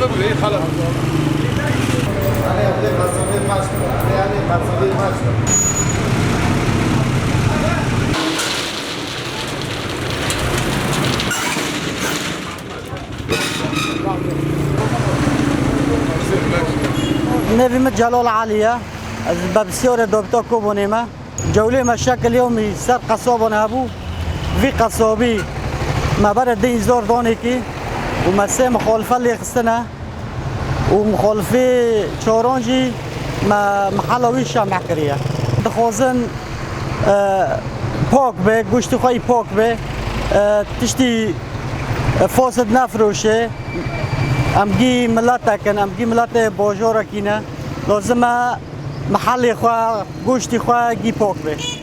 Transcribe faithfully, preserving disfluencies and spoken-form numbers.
خلاص. Nêvî min Celal Elî ye. Ez bebsîyorê Dobîta Kobonê me. Cewlê me şekil yewmî ser qesabon hebû. Vî qesabî me berê din zor donê kî û me sê mixalife lê xistine û mixalifê çoran jî me mihela wî şemeh kiriye. Dixwazin, e, pak be, goştê xwe yî pak be, e, tiştî, e, fasid nefroşe. Em gî miletek in, em gî miletê bajarekî ne. Lazim e mihelê xwe, goştê xwe gî pak be.